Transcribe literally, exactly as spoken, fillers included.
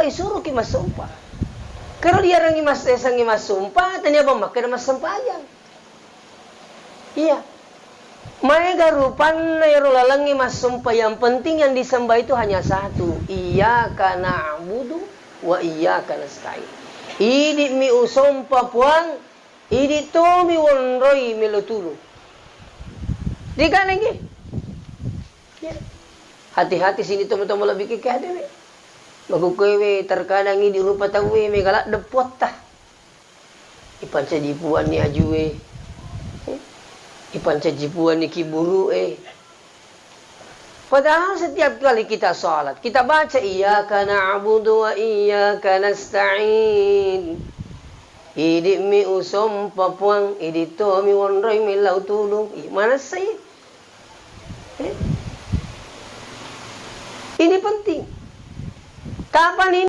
isuruki massompa. Kero diarengngi mas-, esengngi massompa, tania bang makkeda massempajang. Iya. Maega rupanna ero lalengnge massompa, yang penting yang disembah itu hanya satu, iyyaka na'budu wa iyyaka nasta'in. Idi'mi usompa Puang, idi' tomi wonroi melo tulung. Dikanengngi. Ya. Hati-hati sini tomatoa lebbi ke adewe. Makukkuewe terkadang idi' rupa tauwe mega ladde' puatta. Ipancaji puanni ajue, ipancaji puanni kiburu'e. Padahal setiap kali kita salat, kita baca, "Iyyaka na'budu wa iyyaka nasta'in." Idi'mi usompa Puang, idi' tomi wonroi mellau tulung. Ih, manessai. Eh? Ini penting. Kapan ini